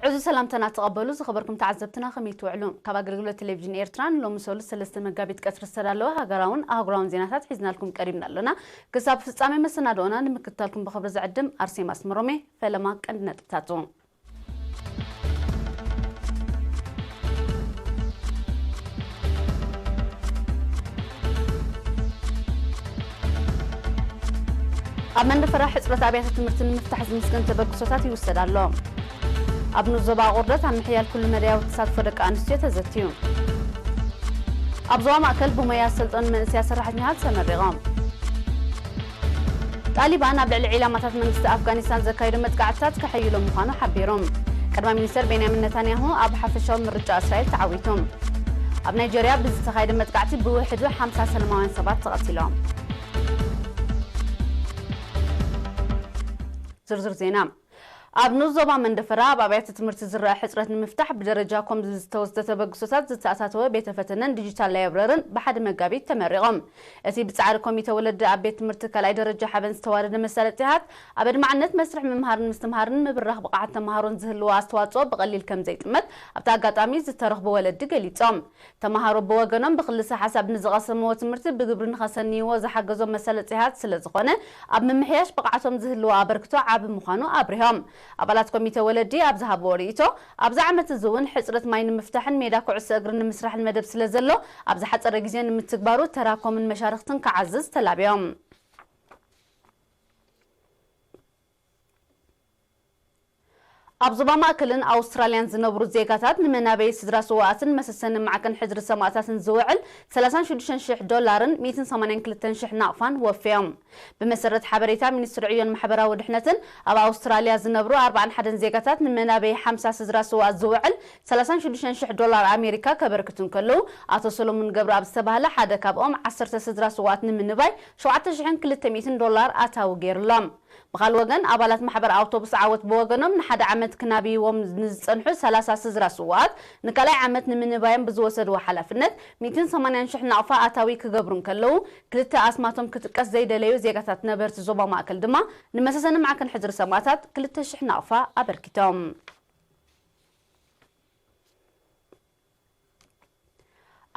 ዕዙዝ ሰላምታና ተቐበሉ ዝኸበርኩም ተዓዘብትና፣ ከመይ ትውዕሉ? ካብ ኣገልግሎት ቴሌቪዥን ኤርትራ ንሎሚ ሰሉስ ሰለስተ መጋቢት ቀትሪ ዝተዳለወ ሃገራውን ኣህጉራውን ዜናታት ሒዝናልኩም ቀሪብና ኣለና። ክሳብ ፍጻሜ መሰናድኦና ንምክትታልኩም ብኽብሪ ዝዕድም ኣርሴማ ኣስመሮሜ። ፈለማ ቀንዲ ነጥብታቱ። ኣብ መንደፈራ ሕጽረት ኣብያተ ትምህርቲ ንምፍታሕ ዝምስገን ተበግሶታት ይውሰድ ኣሎ። ኣብ ንኡስ ዞባ ኣቑርደት ኣብ ምሕያል ኩሉ መዳያዊ ተሳትፎ ደቂ ኣንስትዮ ተዘትዩ። ኣብ ዞባ ማእከል ብሞያ ዝሰልጠኑ መንእሰያት ሰራሕተኛታት ተመሪቖም። ጣሊባን ኣብ ልዕሊ ዒላማታት መንግስቲ ኣፍጋኒስታን ዘካየዶ መጥቃዕትታት ከሐይሎ ምዃኑ ሓቢሩ። ቀዳማይ ሚኒስተር ቤንያሚን ነታንያሁ ኣብ ሓፈሻዊ ምርጫ እስራኤል ተዓዊቱ። ኣብ ናይጀርያ ብዝተኻየደ መጥቃዕቲ ብውሕዱ ሓምሳ ሰላማውያን ሰባት ተቐቲሎም። ዝርዝር ዜና። ኣብ ንኡስ ዞባ መንደፈራ ኣብ ኣብያተ ትምህርቲ ዝረኣ ሕጽረት ንምፍታሕ ብደረጃ ኮም ዝተወስደ ተበግሶታት ዝተኣታተወ ቤተ ፈተነን ዲጂታል ላይብረርን ብሓደ መጋቢት ተመሪቖም። እቲ ብጻዕሪ ኮሚተ ወለዲ ኣብ ቤት ትምህርቲ ካልኣይ ደረጃ ሓበን ዝተዋደደ መሳለጥያታት ኣብ ኣድማዕነት መስርሕ ምምሃርን ምስትምሃርን ምብራኽ ብቕዓት ተመሃሮን ዝህልዎ ኣስተዋጽኦ ብቐሊል ከም ዘይጥመት ኣብቲ ኣጋጣሚ ዝተረኽቡ ወለዲ ገሊጾም። ተመሃሮ ብወገኖም ብክልሰ ሓሳብ ንዝቐሰምዎ ትምህርቲ ብግብሪ ንኸሰንይዎ ዝሓገዞም መሳለጥያታት ስለ ዝኾነ ኣብ ምምሕያሽ ብቕዓቶም ዝህልዎ ኣበርክቶ ዓቢ ምዃኑ ኣብሪሆም። ኣባላት ኮሚተ ወለዲ ኣብ ዝሃብዎ ርእይቶ ኣብዚ ዓመት እዚ እውን ሕጽረት ማይ ንምፍታሕን ሜዳ ኩዕሶ እግሪ ንምስራሕን መደብ ስለ ዘሎ ኣብ ዝሓጸረ ግዜ ንምትግባሩ ተራ ኮምን መሻርኽትን ክዓዝዝ ተላብዮም። ኣብ ዞባ ማእከልን ኣውስትራልያን ዝነብሩ ዜጋታት ንመናበይ ስድራ ስውኣትን መሰሰኒ ማዕከን ሕድሪ ሰማእታትን ዝውዕል ሰላሳን ሽዱሽተን ሽሕ ዶላርን ሚእትን ሰማንያን ክልተን ሽሕ ናቕፋን ወፍዮም። ብመሰረት ሓበሬታ ሚኒስትሪ ዕዮን ማሕበራዊ ድሕነትን ኣብ ኣውስትራልያ ዝነብሩ ኣርባዓን ሓደን ዜጋታት ንመናበይ ሓምሳ ስድራ ስውኣት ዝውዕል ሰላሳን ሽዱሽተን ሽሕ ዶላር ኣሜሪካ ከበርክቱ እንከለዉ ኣቶ ሰሎሙን ገብረኣብ ዝተባህለ ሓደ ካብኦም ዓሰርተ ስድራ ስውኣት ንምንባይ ሸውዓተ ሽሕን ክልተ ሚእትን ዶላር ኣታዊ ገይሩሎም። ብኻል ወገን ኣባላት ማሕበር ኣውቶቡስ ዓወት ብወገኖም ንሓደ ዓመት ክናብይዎም ንዝጸንሑ ሰላሳ ስድራ ስውኣት ንካልኣይ ዓመት ንምንባዮም ብዝወሰድዎ ሓላፍነት ሚእትን ሰማንያን ሽሕ ናቕፋ ኣታዊ ክገብሩ እንከለዉ ክልተ ኣስማቶም ክጥቀስ ዘይደለዩ ዜጋታት ነበርቲ ዞባ ማእከል ድማ ንመሰሰኒ ማዕከን ሕድሪ ሰማእታት ክልተ ሽሕ ናቕፋ ኣበርኪቶም።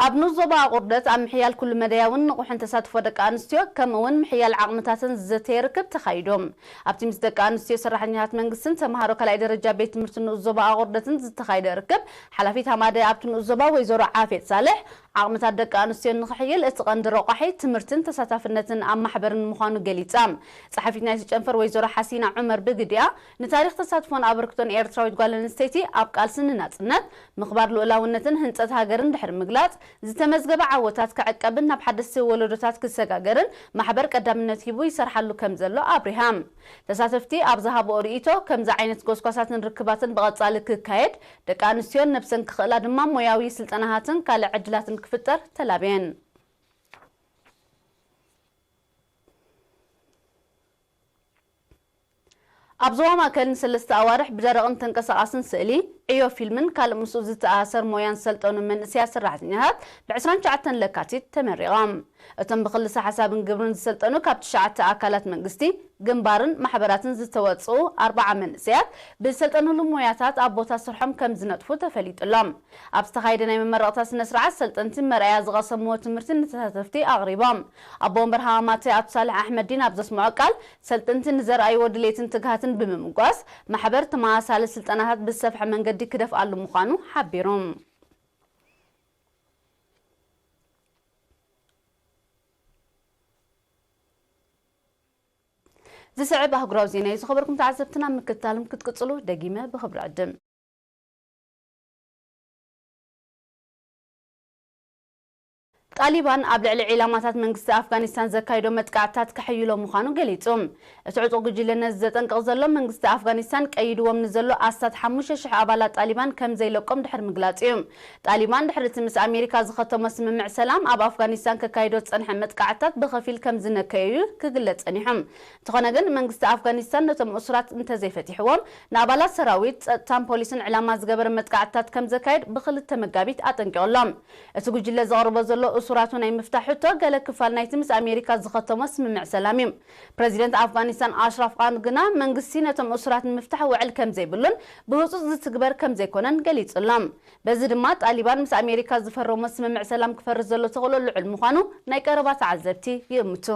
ኣብ ንኡስ ዞባ ኣቑርደት ኣብ ምሕያል ኩሉ መዳያውን ንቑሕን ተሳትፎ ደቂ ኣንስትዮ ከምኡ እውን ምሕያል ዓቕምታትን ዝዘተየ ርክብ ተኻይዱ። ኣብቲ ምስ ደቂ ኣንስትዮ ሰራሕተኛታት መንግስትን ተምሃሮ ካልኣይ ደረጃ ቤት ትምህርቲ ንኡስ ዞባ ኣቑርደትን ዝተኻየደ ርክብ ሓላፊት ሃማደ ኣብቲ ንኡስ ዞባ ወይዘሮ ዓፌት ሳልሕ ዓቕምታት ደቂ ኣንስትዮ ንኽሕይል እቲ ቀንዲ ረቋሒ ትምህርትን ተሳታፍነትን ኣብ ማሕበርን ምዃኑ ገሊጻ። ጸሓፊት ናይቲ ጨንፈር ወይዘሮ ሓሲና ዑመር ብግዲኣ ንታሪኽ ተሳትፎን ኣበርክቶን ኤርትራዊት ጓል ኣንስተይቲ ኣብ ቃልሲ ንናጽነት ምኽባር ልኡላውነትን ህንጸት ሃገርን ድሕሪ ምግላጽ፣ ዝተመዝገበ ዓወታት ክዕቀብን ናብ ሓደስቲ ወለዶታት ክሰጋገርን ማሕበር ቀዳምነት ሂቡ ይሰርሓሉ ከም ዘሎ ኣብሪሃ። ተሳተፍቲ ኣብ ዝሃብኦ ርእይቶ፣ ከምዚ ዓይነት ጎስጓሳትን ርክባትን ብቐጻሊ ክካየድ፣ ደቂ ኣንስትዮን ነብሰን ክኽእላ ድማ ሞያዊ ስልጠናታትን ካልእ ዕድላትን ክፍጠር ተላብየን። ኣብ ዞባ ማእከል ንሰለስተ ኣዋርሕ ብደረቕን ተንቀሳቓስን ስእሊ፣ ዕዮ ፊልምን ካልእ ምስኡ ዝተኣሳሰር ሞያን ዝሰልጠኑ መንእሰያት ሰራሕተኛታት ብ ዕስራን ትሽዓተን ለካቲት ተመሪቖም። እቶም ብክልሰ ሓሳብን ግብርን ዝሰልጠኑ ካብ ትሽዓተ ኣካላት መንግስቲ፣ ግንባርን ማሕበራትን ዝተወጽኡ ኣርባዓ መንእሰያት ብዝሰልጠንሉ ሞያታት ኣብ ቦታ ስርሖም ከም ዝነጥፉ ተፈሊጡ ኣሎ። ኣብ ዝተኻየደ ናይ መመረቕታ ስነ ስርዓት ሰልጠንቲ መርኣያ ዝቐሰምዎ ትምህርቲ ንተሳተፍቲ ኣቕሪቦም። ኣቦ ወንበር ሃማማተ ኣቶ ሳልሕ ኣሕመዲን ኣብ ዘስምዖ ቃል፣ ሰልጠንቲ ንዘርኣይዎ ድሌትን ትግሃትን ብምምጓስ፣ ማሕበር ተመሳሳሊ ስልጠናታት ብዝሰፍሐ መንገዲ ክደፍኣሉ ምዃኑ ሓቢሩ። ዝስዕብ ኣህጉራዊ ዜና እዩ። ዝኸበርኩም ተዓዘብትና፣ ምክትታልም ክትቅጽሉ ደጊመ ብኽብሪ ዕድም። ጣሊባን ኣብ ልዕሊ ዒላማታት መንግስቲ ኣፍጋኒስታን ዘካይዶ መጥቃዕትታት ከሐይሎ ምዃኑ ገሊጹ። እቲ ዕጡቕ ጉጅለ ነዚ ዘጠንቅቕ ዘሎ፣ መንግስቲ ኣፍጋኒስታን ቀይድዎም ንዘሎ ኣስታት ሓሙሽተ ሽሕ ኣባላት ጣሊባን ከም ዘይለቆም ድሕሪ ምግላጹ እዩ። ጣሊባን ድሕሪ እቲ ምስ ኣሜሪካ ዝኸተሞ ስምምዕ ሰላም ኣብ ኣፍጋኒስታን ከካይዶ ዝጸንሐ መጥቃዕትታት ብኸፊል ከም ዝነከየ እዩ ክግለጽ ጸኒሑ። እንተኾነ ግን መንግስቲ ኣፍጋኒስታን ነቶም እሱራት እንተዘይፈቲሕዎም ንኣባላት ሰራዊት፣ ጸጥታን ፖሊስን ዕላማ ዝገበረ መጥቃዕትታት ከም ዘካይድ ብክልተ መጋቢት ኣጠንቂቑ ኣሎ። እቲ ጉጅለ ዘቕርቦ ዘሎ እሱራቱ ናይ ምፍታሕ ሕቶ ገለ ክፋል ናይቲ ምስ ኣሜሪካ ዝኸተሞ ስምምዕ ሰላም እዩ። ፕረዚደንት ኣፍጋኒስታን ኣሽራፍ ቃን ግና መንግስቲ ነቶም እሱራት ንምፍታሕ ውዕል ከም ዘይብሉን ብህጹጽ ዝትግበር ከም ዘይኮነን ገሊጹ ኣሎ። በዚ ድማ ጣሊባን ምስ ኣሜሪካ ዝፈረሞ ስምምዕ ሰላም ክፈርስ ዘሎ ተኽእሎ ልዑል ምዃኑ ናይ ቀረባ ተዓዘብቲ ይእምቱ።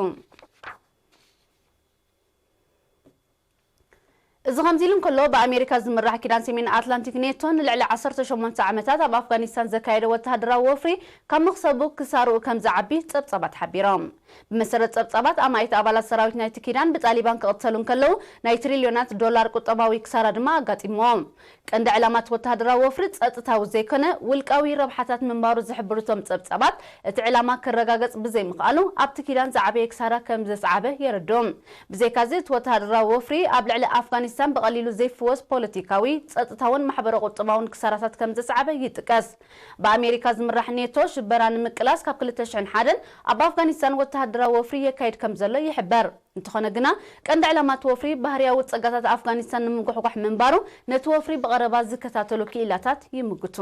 እዚ ከምዚ ኢሉ እንከሎ፣ ብኣሜሪካ ዝምራሕ ኪዳን ሰሜን ኣትላንቲክ ኔቶ ንልዕሊ ዓሰርተ ሸሞንተ ዓመታት ኣብ ኣፍጋኒስታን ዘካየደ ወተሃደራዊ ወፍሪ ካብ መኽሰቡ ክሳርኡ ከም ዝዓቢ ጸብጻባት ሓቢሮም። ብመሰረት ጸብጻባት፣ ኣማኢት ኣባላት ሰራዊት ናይቲ ኪዳን ብጣሊባን ክቕተሉ እንከለዉ፣ ናይ ትሪልዮናት ዶላር ቁጠባዊ ክሳራ ድማ ኣጋጢምዎም። ቀንዲ ዕላማ እቲ ወተሃደራዊ ወፍሪ ጸጥታዊ ዘይኮነ ውልቃዊ ረብሓታት ምንባሩ ዝሕብሩ እቶም ጸብጻባት፣ እቲ ዕላማ ክረጋገጽ ብዘይምኽኣሉ ኣብቲ ኪዳን ዝዓበየ ክሳራ ከም ዘስዓበ የረድኡ። ብዘይካዚ፣ እቲ ወተሃደራዊ ወፍሪ ኣብ ልዕሊ ኣፍጋኒስታን ብቐሊሉ ዘይፍወስ ፖለቲካዊ፣ ጸጥታውን ማሕበረ-ቁጠባውን ክሳራታት ከም ዘስዓበ ይጥቀስ። ብኣሜሪካ ዝምራሕ ኔቶ ሽበራ ንምቅላስ ካብ ክልተ ሽሕን ሓደን ኣብ ኣፍጋኒስታን ወተሃደራዊ ወፍሪ የካይድ ከም ዘሎ ይሕበር። እንተኾነ ግና፣ ቀንዲ ዕላማ እቲ ወፍሪ ባህርያዊ ጸጋታት ኣፍጋኒስታን ንምጉሕጓሕ ምንባሩ ነቲ ወፍሪ ብቐረባ ዝከታተሉ ክኢላታት ይምጉቱ።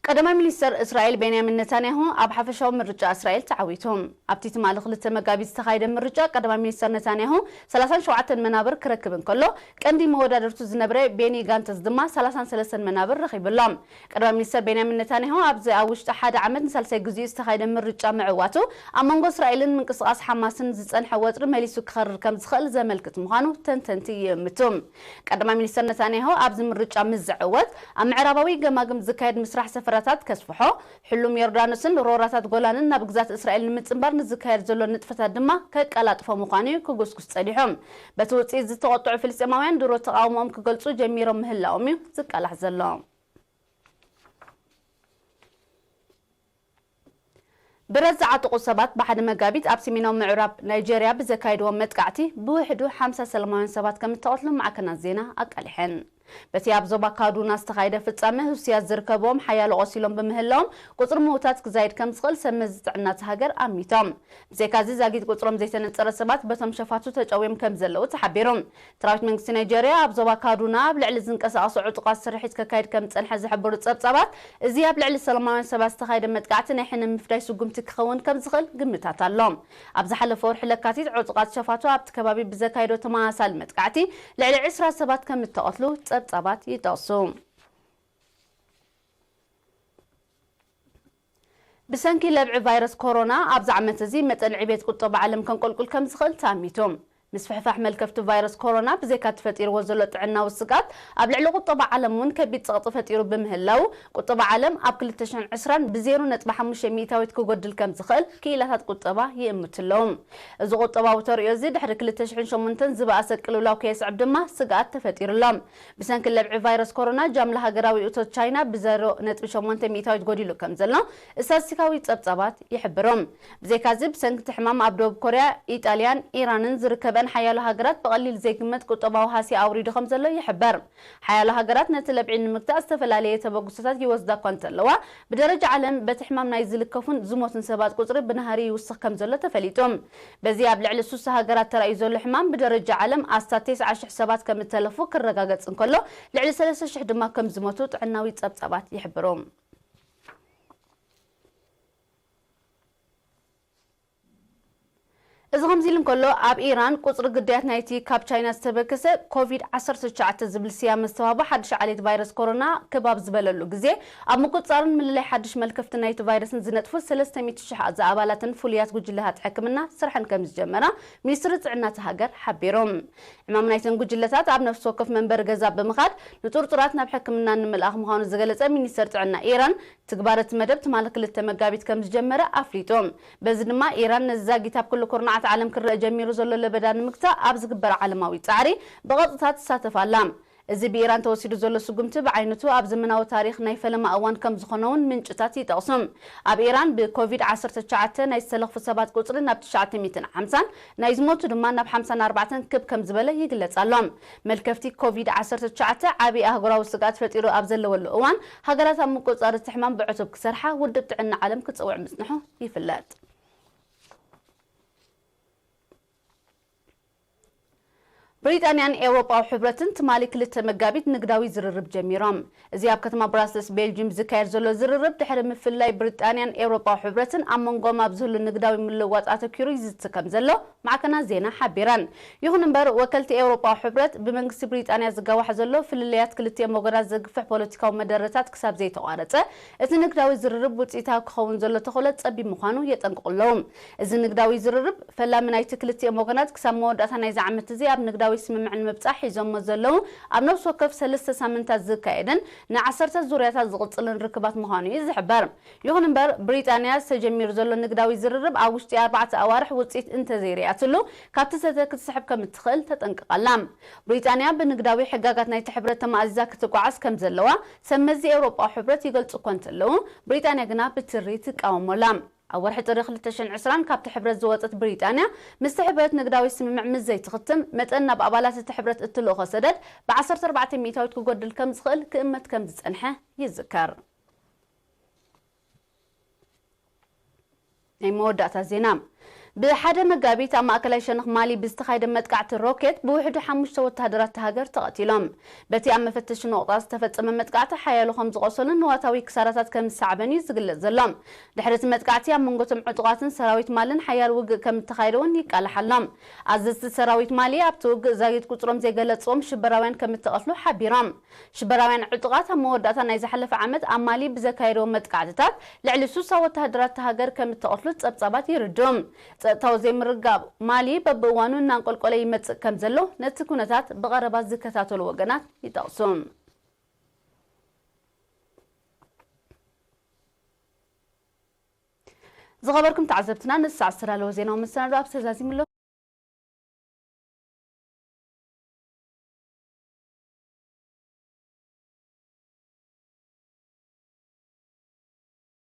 ቀዳማይ ሚኒስተር እስራኤል ቤንያሚን ነታንያሁ ኣብ ሓፈሻዊ ምርጫ እስራኤል ተዓዊቱ። ኣብቲ ትማሊ ክልተ መጋቢት ዝተኻየደ ምርጫ ቀዳማይ ሚኒስተር ነታንያሁ ሰላሳን ሸውዓተን መናብር ክረክብ እንከሎ፣ ቀንዲ መወዳድርቱ ዝነበረ ቤኒ ጋንተስ ድማ ሰላሳን ሰለስተን መናብር ረኺቡ ኣሎ። ቀዳማይ ሚኒስተር ቤንያሚን ነታንያሁ ኣብዚ ኣብ ውሽጢ ሓደ ዓመት ንሳልሳይ ግዜኡ ዝተኻየደ ምርጫ ምዕዋቱ፣ ኣብ መንጎ እስራኤልን ምንቅስቓስ ሓማስን ዝጸንሐ ወጥሪ መሊሱ ክኸርር ከም ዝኽእል ዘመልክት ምዃኑ ተንተንቲ ይእምቱ። ቀዳማይ ሚኒስተር ነታንያሁ ኣብዚ ምርጫ ምስ ዝዕወት፣ ኣብ ምዕራባዊ ገማግም ዝካየድ ምስራሕ ሰፈራታት ከስፍሖ፣ ሕሉም ዮርዳኖስን ሮራታት ጎላንን ናብ ግዛት እስራኤል ንምጽንባር ንዝካየድ ዘሎ ንጥፈታት ድማ ከቀላጥፎ ምዃኑ እዩ ክጉስጉስ ጸኒሑ። በቲ ውጽኢት ዝተቖጥዑ ፍልስጤማውያን ድሮ ተቓውሞኦም ክገልጹ ጀሚሮም ምህላዎም እዩ ዝቃላሕ ዘሎ። ብረት ዝዓጠቑ ሰባት ብሓደ መጋቢት ኣብ ሰሜናዊ ምዕራብ ናይጄርያ ብዘካየድዎ መጥቃዕቲ ብውሕዱ ሓምሳ ሰላማውያን ሰባት ከም እተቐትሉ ማዕከናት ዜና ኣቃሊሐን። በቲ ኣብ ዞባ ካዱና ዝተኻየደ ፍጻመ፣ ህሱያት ዝርከብዎም ሓያሎ ቆሲሎም ብምህላዎም፣ ቁጽሪ ምዉታት ክዛይድ ከም ዝኽእል ሰብ መዚ ጥዕና እታ ሃገር ኣሚቶም። ብዘይካዚ፣ ዛጊት ቁጽሮም ዘይተነጸረ ሰባት በቶም ሸፋቱ ተጨውዮም ከም ዘለዉ ተሓቢሩ። ሰራዊት መንግስቲ ናይጄርያ ኣብ ዞባ ካዱና ኣብ ልዕሊ ዝንቀሳቐሱ ዕጡቓት ስርሒት ከካይድ ከም ዝጸንሐ ዝሕብሩ ጸብጻባት፣ እዚ ኣብ ልዕሊ ሰላማውያን ሰባት ዝተኻየደ መጥቃዕቲ ናይ ሕነ ምፍዳይ ስጉምቲ ክኸውን ከም ዝኽእል ግምታት ኣሎ። ኣብ ዝሓለፈ ወርሒ ለካቲት፣ ዕጡቓት ሸፋቱ ኣብቲ ከባቢ ብዘካየዶ ተመሳሳሊ መጥቃዕቲ ልዕሊ ዕስራ ሰባት ከም እተቐትሉ ጸብጻባት ይጠቕሱ። ብሰንኪ ለብዒ ቫይረስ ኮሮና፣ ኣብዚ ዓመት እዚ መጠን ዕቤት ቁጠባ ዓለም ከንቆልቁል ከም ዝኽእል ተኣሚቱ። ምስፍሕፋሕ መልከፍቲ ቫይረስ ኮሮና፣ ብዘይካ እቲ ፈጢርዎ ዘሎ ጥዕናዊ ስግኣት፣ ኣብ ልዕሊ ቁጠባ ዓለም እውን ከቢድ ጸቕጢ ፈጢሩ ብምህላው፣ ቁጠባ ዓለም ኣብ ክልተ ሽሕን ዕስራን ብዜሮ ነጥቢ ሓሙሽተ ሚእታዊት ክጎድል ከም ዝኽእል ክኢላታት ቁጠባ ይእምቱ ኣለዉ። እዚ ቁጠባዊ ተርእዮ እዚ፣ ድሕሪ ክልተ ሽሕን ሸሞንተን ዝበኣሰ ቅልውላው ከየስዕብ ድማ ስግኣት ተፈጢሩ ኣሎ። ብሰንኪ ለብዒ ቫይረስ ኮሮና፣ ጃምላ ሃገራዊ እቶት ቻይና ብዜሮ ነጥቢ ሸሞንተ ሚእታዊት ጎዲሉ ከም ዘሎ ስታትስቲካዊ ጸብጻባት ይሕብሩ። ብዘይካዚ፣ ብሰንኪ እቲ ሕማም ኣብ ደቡብ ኮርያ፣ ኢጣልያን ኢራንን ዝርከበን ሓያሎ ሃገራት ብቐሊል ዘይግመት ቁጠባዊ ሃስያ ኣውሪዱ ከም ዘሎ ይሕበር። ሓያሎ ሃገራት ነቲ ለብዒ ንምግታእ ዝተፈላለየ ተበግሶታት ይወስዳ እኳ እንተለዋ፣ ብደረጃ ዓለም በቲ ሕማም ናይ ዝልከፉን ዝሞቱን ሰባት ቁጽሪ ብናህሪ ይውስኽ ከም ዘሎ ተፈሊጡ። በዚ ኣብ ልዕሊ ሱሳ ሃገራት ተራእዩ ዘሎ ሕማም፣ ብደረጃ ዓለም ኣስታት ተስዓ ሽሕ ሰባት ከም እተለፉ ክረጋገጽ እንከሎ፣ ልዕሊ ሰለስተ ሽሕ ድማ ከም ዝሞቱ ጥዕናዊ ጸብጻባት ይሕብሩ። እዚ ከምዚ ኢሉ እንከሎ፣ ኣብ ኢራን ቁጽሪ ግዳያት ናይቲ ካብ ቻይና ዝተበገሰ ኮቪድ ዓሰርተ ትሽዓተ ዝብል ስያመ ዝተዋህቦ ሓድሽ ዓሌት ቫይረስ ኮሮና ክብ ኣብ ዝበለሉ ግዜ፣ ኣብ ምቁጽጻርን ምልላይ ሓድሽ መልከፍቲ ናይቲ ቫይረስን ዝነጥፉ ሰለስተ ሚእቲ ሽሕ ዝኣባላትን ፍሉያት ጉጅለታት ሕክምና ስርሐን ከም ዝጀመራ ሚኒስትሪ ጥዕና እታ ሃገር ሓቢሩ። ዕማም ናይተን ጉጅለታት ኣብ ነፍሲ ወከፍ መንበሪ ገዛ ብምኻድ ንጥርጡራት ናብ ሕክምና ንምልኣኽ ምዃኑ ዝገለጸ ሚኒስተር ጥዕና ኢራን፣ ትግባረ እቲ መደብ ትማሊ ክልተ መጋቢት ከም ዝጀመረ ኣፍሊጡ። በዚ ድማ ኢራን ነዚ ዛጊት ኣብ ኩሉ ኩርናዓት ዓለም ክረአ ጀሚሩ ዘሎ ለበዳ ንምግታእ ኣብ ዝግበር ዓለማዊ ጻዕሪ ብቐጥታ ትሳተፍ ኣላ። እዚ ብኢራን ተወሲዱ ዘሎ ስጉምቲ ብዓይነቱ ኣብ ዘመናዊ ታሪኽ ናይ ፈለማ እዋን ከም ዝኾነ እውን ምንጭታት ይጠቕሱ። ኣብ ኢራን ብኮቪድ ዓሰርተ ትሽዓተ ናይ ዝተለኽፉ ሰባት ቁጽሪ ናብ ትሽዓተ ሚእትን ሓምሳን፣ ናይ ዝሞቱ ድማ ናብ ሓምሳን ኣርባዕተን ክብ ከም ዝበለ ይግለጽ ኣሎ። መልከፍቲ ኮቪድ ዓሰርተ ትሽዓተ ዓቢ ኣህጉራዊ ስግኣት ፈጢሩ ኣብ ዘለወሉ እዋን፣ ሃገራት ኣብ ምቁጽጻር እቲ ሕማም ብዕቱብ ክሰርሓ ውድብ ጥዕና ዓለም ክጸውዕ ምጽንሑ ይፍለጥ። ብሪጣንያን ኤውሮጳዊ ሕብረትን ትማሊ ክልተ መጋቢት ንግዳዊ ዝርርብ ጀሚሮም። እዚ ኣብ ከተማ ብራስልስ ቤልጅም ዝካየድ ዘሎ ዝርርብ ድሕሪ ምፍላይ ብሪጣንያን ኤውሮጳዊ ሕብረትን ኣብ መንጎም ኣብ ዝህሉ ንግዳዊ ምልውዋጥ ኣተኪሩ ይዝቲ ከም ዘሎ ማዕከናት ዜና ሓቢረን። ይኹን እምበር ወከልቲ ኤውሮጳዊ ሕብረት ብመንግስቲ ብሪጣንያ ዝጋዋሕ ዘሎ ፍልልያት ክልቲኦም ወገናት ዘግፍሕ ፖለቲካዊ መደረታት ክሳብ ዘይተቋረጸ እቲ ንግዳዊ ዝርርብ ውፅኢታዊ ክኸውን ዘሎ ተኽእሎ ጸቢብ ምዃኑ የጠንቅቑ ኣለዉ። እዚ ንግዳዊ ዝርርብ ፈላሚ ናይቲ ክልቲኦም ወገናት ክሳብ መወዳእታ ናይዚ ዓመት እዚ ኣብ ንግዳዊ ስምምዕ ንምብጻሕ ሒዞሞ ዘለዉ ኣብ ነፍሲ ወከፍ ሰለስተ ሳምንታት ዝካየድን ንዓሰርተ ዙርያታት ዝቕጽልን ርክባት ምዃኑ እዩ ዝሕበር። ይኹን እምበር ብሪጣንያ ዝተጀሚሩ ዘሎ ንግዳዊ ዝርርብ ኣብ ውሽጢ ኣርባዕተ ኣዋርሕ ውፅኢት እንተዘይርያትሉ ካብቲ ዘተ ክትስሕብ ከም እትኽእል ተጠንቅቕ ኣላ። ብሪጣንያ ብንግዳዊ ሕጋጋት ናይቲ ሕብረት ተማእዚዛ ክትጓዓዝ ከም ዘለዋ ሰብ መዚ ኤውሮጳዊ ሕብረት ይገልጹ እኳ እንተለዉ ብሪጣንያ ግና ብትሪ ትቃወሞ ኣላ። ኣብ ወርሒ ጥሪ ክልተ ሽሕን ዕስራን ካብቲ ሕብረት ዝወጸት ብሪጣንያ ምስቲ ሕብረት ንግዳዊ ስምምዕ ምስ ዘይትኽትም መጠን ናብ ኣባላት እቲ ሕብረት እትልእኾ ሰደድ ብ ዓሰርተ ኣርባዕተ ሚእታዊት ክጎድል ከም ዝኽእል ክእመት ከም ዝጸንሐ ይዝከር። ናይ መወዳእታ ዜና። ብሓደ መጋቢት ኣብ ማእከላይ ሸነኽ ማሊ ብዝተኻየደ መጥቃዕቲ ሮኬት ብውሕዱ ሓሙሽተ ወተሃደራት እታ ሃገር ተቐቲሎም። በቲ ኣብ መፈተሺ ነቑጣ ዝተፈጸመ መጥቃዕቲ ሓያሎ ከም ዝቖሰሉን ንዋታዊ ክሳራታት ከም ዝሰዓበን እዩ ዝግለጽ ዘሎ። ድሕሪ እቲ መጥቃዕቲ ኣብ መንጎ እቶም ዕጡቓትን ሰራዊት ማልን ሓያል ውግእ ከም እተኻየደ እውን ይቃላሕ ኣሎ። ኣዘዝቲ ሰራዊት ማሊ ኣብቲ ውግእ ዛጊት ቁጽሮም ዘይገለጽዎም ሽበራውያን ከም እተቐትሉ ሓቢሮም። ሽበራውያን ዕጡቓት ኣብ መወዳእታ ናይ ዝሓለፈ ዓመት ኣብ ማሊ ብዘካየድዎ መጥቃዕትታት ልዕሊ ሱሳ ወተሃደራት እታ ሃገር ከም እተቐትሉ ጸብጻባት ይርድኡ። ጸጥታዊ ዘይምርግጋእ ማሊ በብእዋኑ እናንቆልቆለ ይመጽእ ከም ዘሎ ነቲ ኩነታት ብቐረባ ዝከታተሉ ወገናት ይጠቕሱ። ዝኸበርኩም ተዓዘብትና፣ ንሳዕ ዝተዳለወ ዜናዊ መሰናዶ ኣብ ተዛዚሙ ኣሎ።